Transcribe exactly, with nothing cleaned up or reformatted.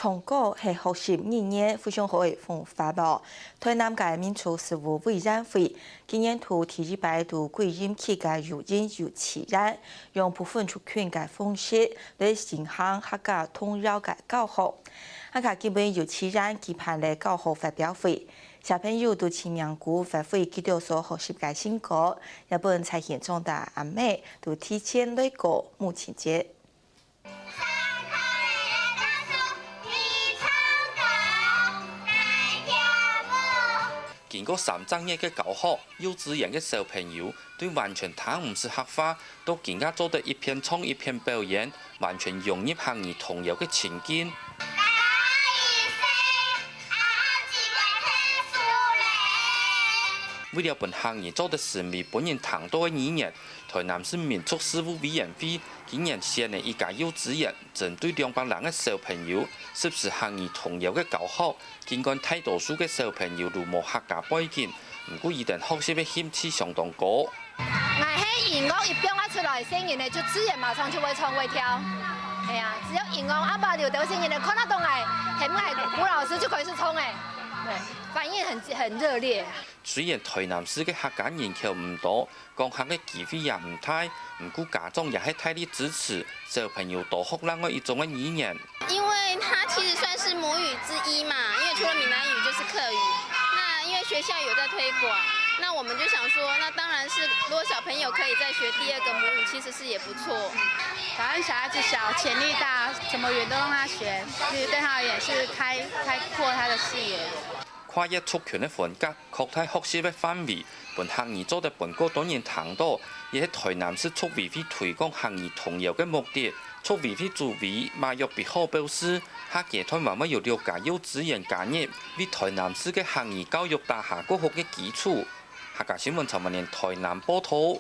唱歌係學習語言非常好个方法哦。台南个民族事務委員會今年度第一擺對桂林區个育英幼稚園，用不分族群个方式來進行客家童謠个教學。客家基本幼稚園舉辦了教學發表會，小朋友都盡量去發揮佢兜所學習个成果，也分在現場个阿姆都提前來過母親節。 經過三隻月个教學，幼稚園个小朋友對完全聽毋識客話，到今下做得一片唱一片表演，完全融入客語童謠个情境。 為了分客語做得成為分人聽到个語言，台南市民族事務委員會今年成立一家幼稚園，針對兩百零个小朋友，實施客語童謠个教學。盡管大多數个小朋友都無客家背景，毋過佢等學習个興趣相當高。𠊎係音樂一放啊出來，細人仔就自然馬上就會唱會跳。哎呀，只要音樂啊，爸有兜細人仔看得到𠊎，喊𠊎吳老師就開始唱欸。對，反應很很熱烈。 雖然台南市个客家人口毋多，講客个機會也毋大，毋過家長也係大力支持小朋友多學另外一種个語言。因為它其實算是母語之一嘛，因為除了閩南語就是客語，那因為學校有在推廣，那我們就想說，那當然是如果小朋友可以再學第二個母語，其實是也不錯。反正小孩子小，潛力大，怎麼遠都讓他學，其實對他而言是開開闊他的視野。 跨越族群个分隔，擴大學習个範圍，分客語做得分過多人聽到，也係台南市族委會推廣客語童謠个目的。族委會主委馬約比好表示，下階段還會有六家幼稚園加入，為台南市个客語教育打下較好个基礎。客家新聞陳文年台南報導。